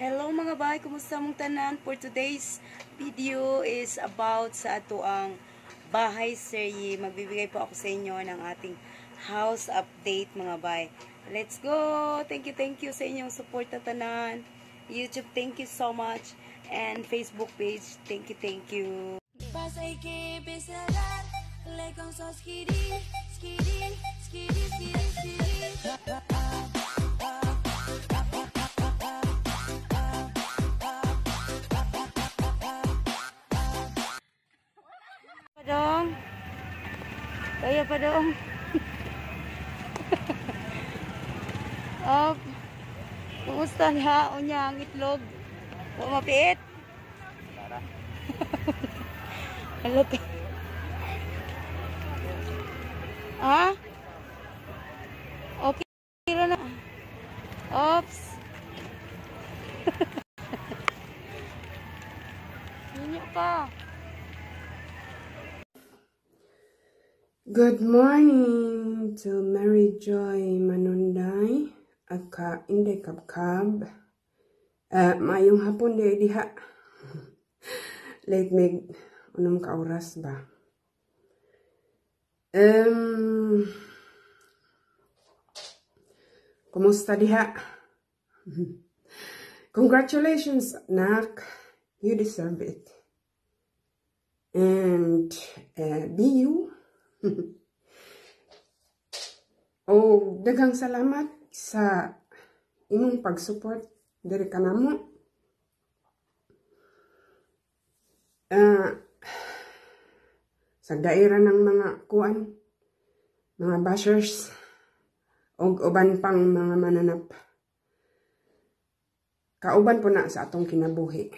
Hello, mga bay, kumusta mong tanan? For today's video is about sa ato ang bahay serye. Magbibigay po ako sa inyo ng ating house update, mga bay. Let's go! Thank you sa inyong support na tanan. YouTube, thank you so much. And Facebook page, thank you, thank you. Skiri, skiri, skiri, skiri, skiri. Padong. Kaya pa dong. Op. Kumusta na unya ang itlog? Wa mapiit? Hala ka. Ha? Okay ra na. Ops. Ninyo pa. Good morning to Mary Joy Manunday at ka Inday Kabkab. Maayong hapon di diha. Late mig unom ka oras ba. Kumusta diha? Congratulations, nak. You deserve it. And be you. Oh, daghang salamat sa imong pag-support diri kanamo. Sa daira ng mga kuan, mga bashers og uban pang mga mananap. Kauban po na sa atong kinabuhi.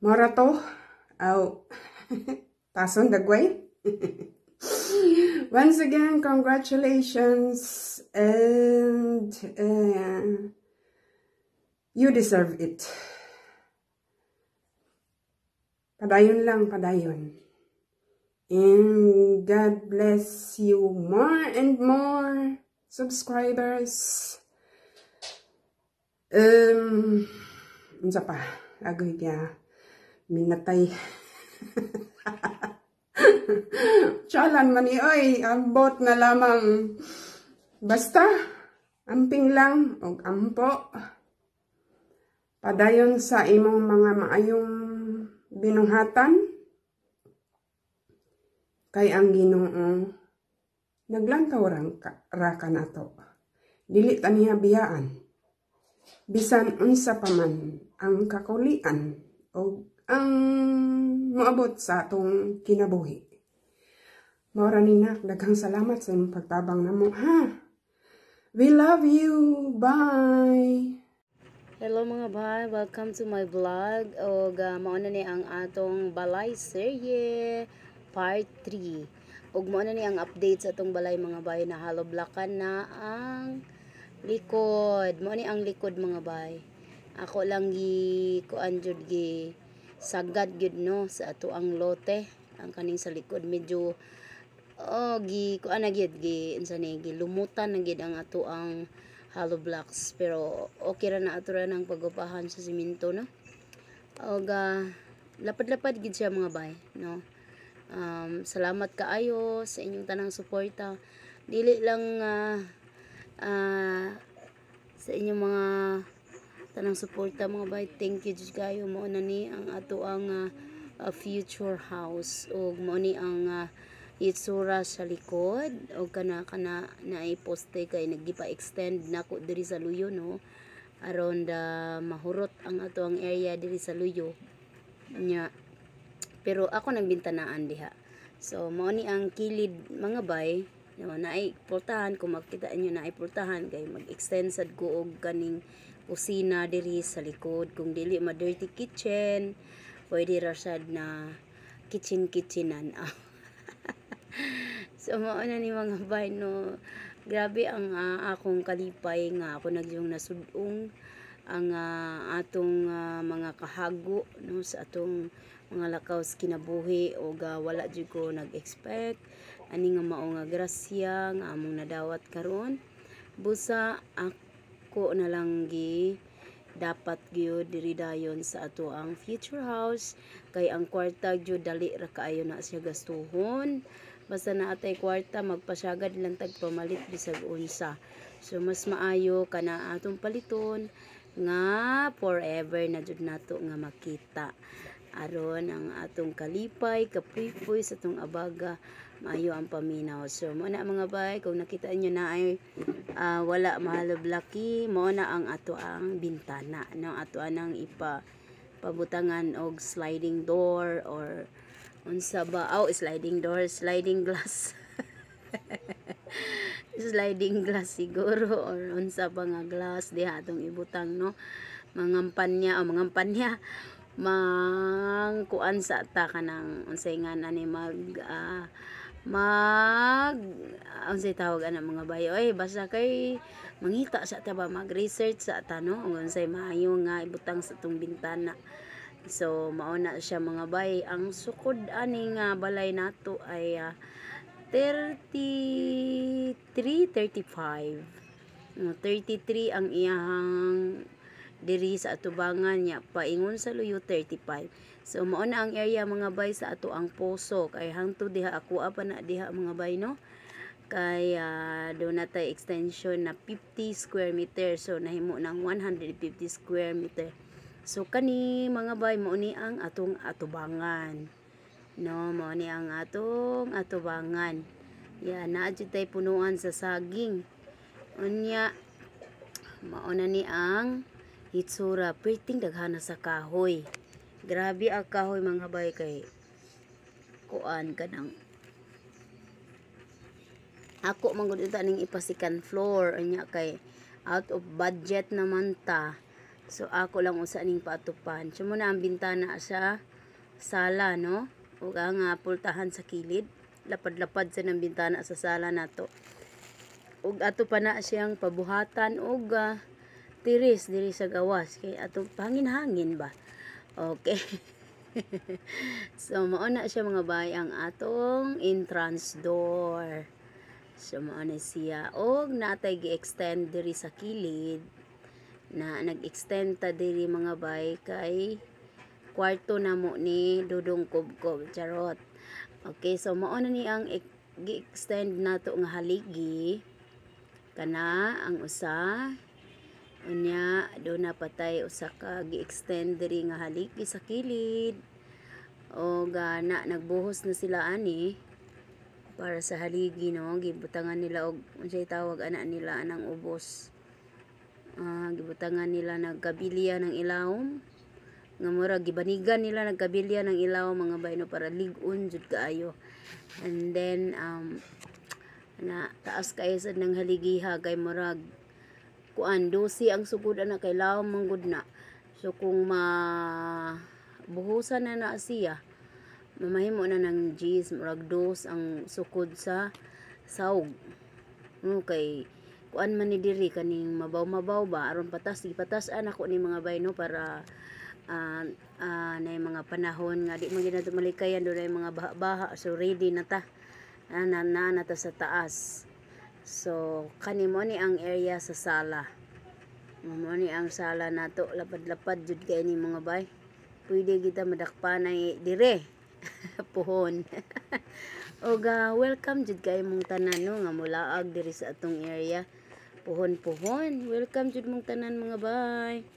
Mora to, aw tason dagway. Once again, congratulations, and you deserve it. Padayon lang, padayon. And God bless you more and more subscribers. Unsa pa? Agoy kaya minatay. Chalan man ni oy, ambot na lamang. Basta amping lang og ampo. Padayon sa imong mga maayong binuhatan. Kay ang Ginoo naglantaw ra ka nato. Dili ta niya biyaan. Bisan unsa pa man ang kakulian og ang moabot sa atong kinabuhi. Maura ni nak, daghang salamat sa imong pagtabang namo, ha. We love you. Bye. Hello, mga bay, welcome to my vlog. Og mao na ni ang atong balay serye part 3. Ug mao na ni ang update sa atong balay, mga bay, na hollow blockan na ang likod. Mao ni ang likod, mga bay. Ako lang gi kuan jud, gi sagad gyud no sa ato ang lote. Ang kaning sa likod medyo oh gi kuan na gyud, gi unsa ni, gi lumutan na gyud ang ato ang hollow blocks, pero okay ra na ato ra ng pagupahan sa simento no. Og lapad-lapad gid siya, mga bay, no. Salamat kaayo sa inyong tanang suporta. Dili lang sa inyong mga tanang suporta, mga bay. Thank you jud kayo. Mao na ni ang ato ang future house ug mao ni ang itsura sa likod og kana kana naay poste kay naggipa-extend nako diri sa luyo no, aron da mahurot ang ato ang area diri sa luyo nya, pero ako nang bintanaan diha. So mao ni ang kilid, mga bay, no, naay pultahan. Kung makita niyo, naay pultahan kay mag-extend sad ko og kaning kusina diri sa likod. Kung dili ma-dirty kitchen, pwede ra sad na kitchen kitchenan. So mao na ni, mga bay, no. Grabe ang akong kalipay nga ako nagyong nasudong ang atong mga kahago no sa atong mga lakaw sa kinabuhi og wala jud ko nag-expect ani nga mao nga grasya nga among nadawat karon. Busa ako Ako na lang gi dapat gyud diri dayon sa ato ang future house kay ang kwarta gyud dali ra kaayo na siya gastuhon. Basta naa tay kwarta, magpasyagad lang tag pamalit bisag unsa. So mas maayo kana atong paliton nga forever na jud nato nga makita aron ang atong kalipay, kapuypuy sa atong abaga, maayo ang paminaw. So mo na, mga bay, kung nakita niyo na ay wala mahaloblaki, mo na ang ato ang bintana, no? Ato anang ipa pabutangan og sliding door or unsa ba, oh, sliding door, sliding glass, sliding glass siguro or unsa pa nga glass diha atong ibutang, no? Mangampanya o mangampanya, mangkuan sa ta kanang unsay nga ani mag mag unsay tawag ana, mga bayo, ay basta kay mangita sa ta ba, mag-research sa ta, no, kung unsay maayo nga ibutang sa atong bintana. So mao na siya, mga bay. Ang sukod ani nga balay nato ay 33 35. No, 33 ang iyahang diri sa atubangan niya, paingon sa luyo 35. So mao na ang area, mga bay, sa ato ang poso kay hangtod diha ako pa na diha, mga bay, no, kay doon na tay extension na 50 square meter, so nahimo ng 150 square meter. So kani, mga bay, mao ni ang atong atubangan, no? Mao ni ang atong atubangan. Ya, naa jud tay punuan sa saging. Unya mao na ni ang hitsura, perting daghana sa kahoy. Grabe ang kahoy, mga bay, kay kuan kanang ako man gud ita ning ipasikan floor. Unya kay out of budget naman ta, so ako lang usa ning paatupan. So mo na ang bintana sa sala, no, ug ang pultahan sa kilid, lapad-lapad sa ng bintana sa sala nato. Ug ato pa na siyang pabuhatan og tiris diri sa gawas kay atong pahangin-hangin ba. Okay. So mao na siya, mga bay, ang atong entrance door. So mao na siya og natay gi-extend diri sa kilid na nag-extend ta diri, mga bay, kay kwarto na mo ni Dudong Kubkob, charot. Okay, so mao na ni ang gi-extend nato nga haligi, kana ang usa. Unya do na patay usa ka gi-extend diri nga haligi sa kilid o na nagbuhos na sila ani para sa haligi, no? Gibutangan nila og unsay tawag ana nila anang ubos, gibutangan nila nagkabilya ng ilawom nga mura gibanigan nila nagkabilya ng ilawom, mga bay, no, para lig-on jud kaayo. And then na taas kaayo sad ng haligiha kay murag kuan 12 ang sugod ana kay lawom man gud na. So kung ma buhusan na na siya, mamahimo na ng G's, murag dos ang sukod sa saug, no, kay kuan man ni diri kaning mabaw-mabaw ba, aron patas gipatas-an ako ni, mga bay, no, para na mga panahon nga di man gyud nato malikayan doon ay mga baha-baha, so ready na ta na, na, na ta sa taas. So kani mo ni ang area sa sala. Mo ni ang sala nato, lapad-lapad jud kay ni, mga bay. Pwede kita madakpanay dire puhon. Ug welcome jud kay mong tanan, no, nga mulaag diri sa atong area puhon-puhon. Welcome jud mong tanan, mga bay,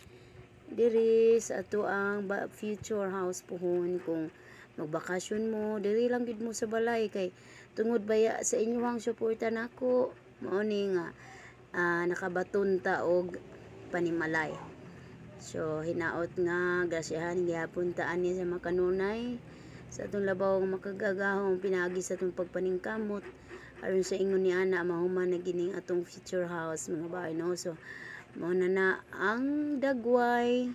diri sa ato ang future house puhon. Kung magbakasyon mo, diri lang gid mo sa balay kay tungod baya sa inyong suporta nako, mao ni nga nakabaton ta og panimalay. So hinaot nga grasyahan gihapon ta ani sa makanunay sa atong labaw nga makagagahong pinaagi sa atong pagpaningkamot aron sa ingon ni ana mahuman na gining atong future house, mga bay, no? So mao na na ang dagway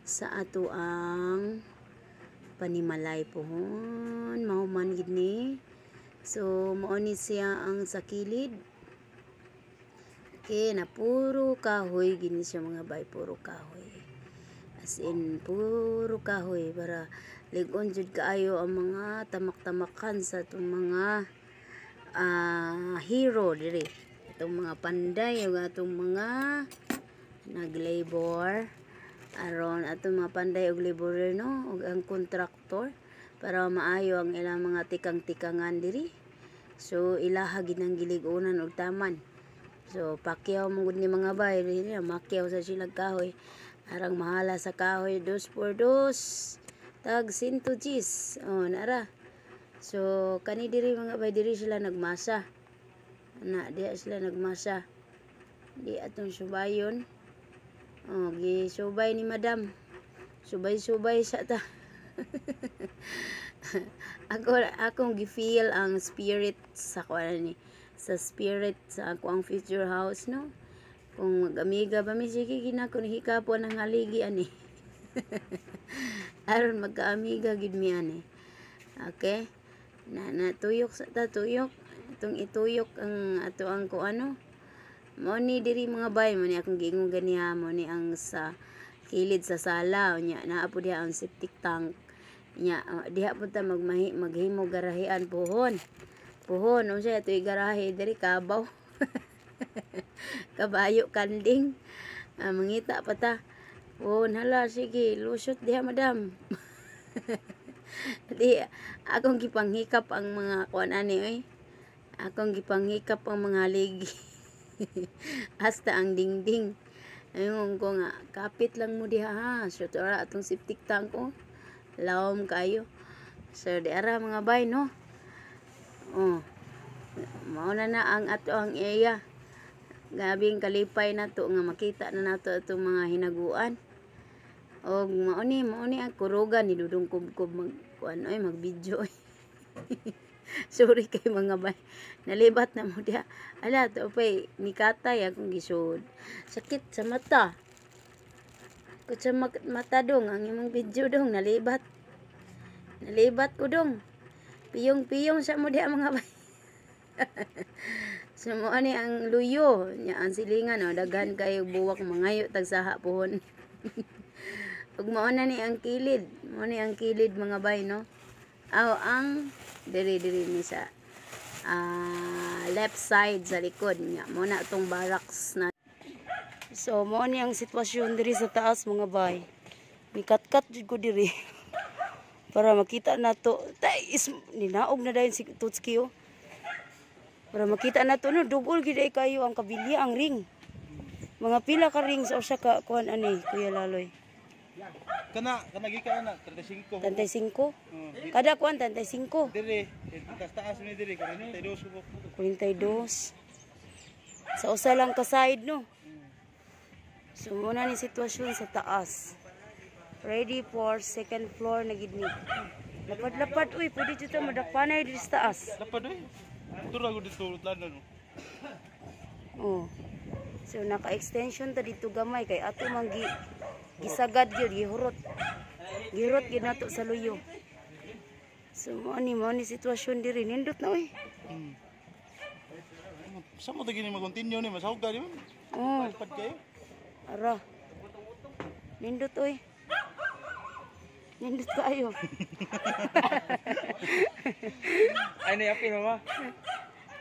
sa ato ang panimalay puhon, mahuman gid ni. So mao ni siya ang sa kilid. Okay na puro kahoy gini siya, mga bay, puro kahoy, as in puro kahoy para lig-on jud kaayo ang mga tamak-tamakan sa atong mga hero diri, atong mga panday ug atong mga Nag-labor aron atong mga panday og laborer, no, ug ang kontraktor para maayo ang ilang mga tikang-tikangan diri. So ilaha gid ang giligunan og taman. So pakyaw mo gud ni mga bay diri, makyaw sa sila kahoy. Arang mahala sa kahoy, dos por dos. Tag 110. Oh, nara. So kani diri, mga bay, diri sila nagmasa. Na diha sila nagmasa. Di atong subayon. Oh, gisubay ni madam. Subay-subay sa ta. Ako akong gi-feel ang spirit sa kuan ni, sa spirit sa ako ang future house, no. Kung mag-amiga ba mi, sige gina ko hikapon ang haligi ani. Aron magkaamiga gid mi ani. Okay? Na natuyok sa ta, tuyok. Itong ituyok ang ato ang kuano. Mo ni diri, mga bay, mo ni akong giingon ganiha, mo ni ang sa kilid sa sala unya naa po diha ang septic tank. Nya diha po ta magmahi maghimo garahean puhon. Puhon unsa atoy garahe diri, kabaw. Kabayo, kanding. Ah, mangita pa ta. Puhon, hala, sige, lusot diha, madam. Di akong gipanghikap ang mga kuan ani oy. Akong gipanghikap ang mga haligi. Hasta ang dingding. Ayun ko nga, kapit lang mo diha ha. So, tora atong septic tank ko. Lawom kayo. So, di ara, mga bay, no? Oh. Mao na na ang ato ang area. Gabing kalipay nato nga makita na nato atong mga hinaguan. Og mao ni ang kurugan ni Dudong Kubkob mag kuan oy, mag video oy. Sorry kay, mga bay. Nalibat na mo diha. Ala, to pay nikatay akong gisud. Sakit sa mata. Kut sa mata dong ang imong video dong nalibat. Nalibat ko dong. Piyong-piyong sa mo diha, mga bay. So mo ani ang luyo nya, ang silingan, oh, daghan kayo buwak, mangayo tagsaha pohon. Ug mao na ni ang kilid, mao ni ang kilid, mga bay, no. Aw, ang diri diri ni sa left side sa likod nya, mo na atong barracks na. So mao ni ang sitwasyon diri sa taas, mga bay. Mikatkat jud ko diri para makita nato. Tay is ninaog na dayon si Tutski oh. Para makita nato, no, dugol gid ay kayo ang kabilya, ang ring. Mga pila ka rings o siya ka kuan ani, Kuya Laloy? Kana kana gikan na 35. 35. Oh, Kada kuan 35. Dire, taas taas ni dire 42 ko. 42. Sa usa lang ka side, no. So muna ni sitwasyon sa taas. Ready for second floor na gid ni. Lapad-lapad uy, pwede dito madakpanay diri sa taas. Lapad oy. Tura ko dito tlanan. Oh. So naka-extension ta dito gamay kay ato man gi gisagad gyud, gihurot. Gihurot gyud nato sa luyo. So mo ni sitwasyon diri, nindot na uy. Sa mo gini mag-continue ni masahog ka di man. Oh, Lapad kayo. Ara. Nindot uy. Nindot kayo. Ay, nayapin mama.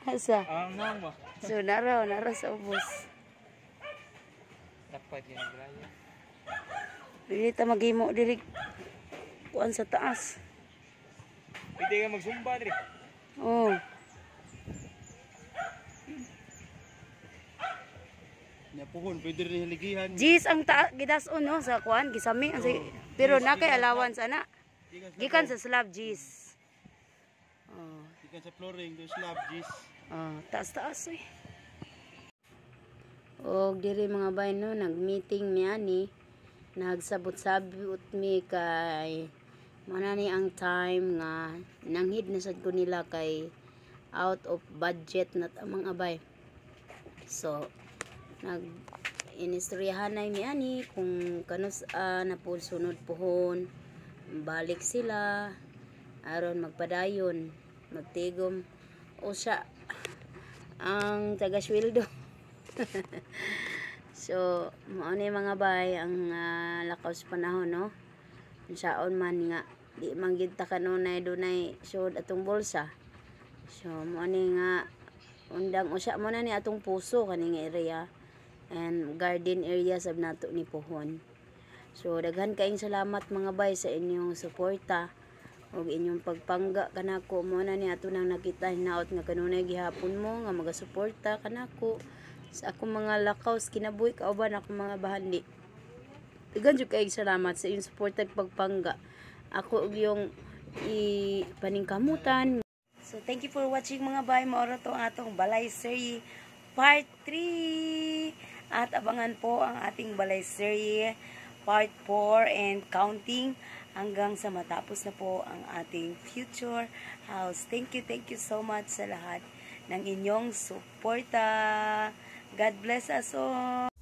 Asa? Ang nang ba? So nara nara sa ubos. Dapat yan, Brian. Dili ta maghimo diri kuan sa taas. Pwede ka magsumba diri. Oh. Nya puhon pwede rin hiligihan. Gis ang ta gidas-on, no, sa kuan gisami ang pero na kay allowance ana. Gikan sa slab, gis. Oh, Gikan sa flooring do slab gis. Oh, taas-taas eh. Og diri, mga bay, no, nag-meeting mi ani. Nagsabot-sabot mi kay mana ni ang time nga nanghid na sad ko nila kay out of budget na ta, mga bay. So nag inistoryahan na mi ani kung kanus na po sunod puhon balik sila aron magpadayon, magtigom o siya ang taga-sweldo. So, mao ni, mga bay, ang lakaw sa panahon, no. Unsaon man nga di man gid ta kanunay dunay sud atong bulsa. So, mao ni nga undang usa mo na ni atong puso kani nga area. And garden area sab nato ni pohon. So daghan kaayong salamat, mga bay, sa inyong suporta ug inyong pagpangga kanako. Mo na ni ato nang nakita hinaot nga kanunay gihapon mo nga magasuporta kanako sa akong mga lakaw sa kinabuhi kauban akong mga bahandi. Daghan jud kaayong salamat sa inyong suporta ug pagpangga. Ako og yung ipaningkamutan. So thank you for watching, mga bay. Mao ra to ang atong Balay Series Part 3. At abangan po ang ating Balay Series Part 4 and counting hanggang sa matapos na po ang ating future house. Thank you so much sa lahat ng inyong suporta. God bless us all.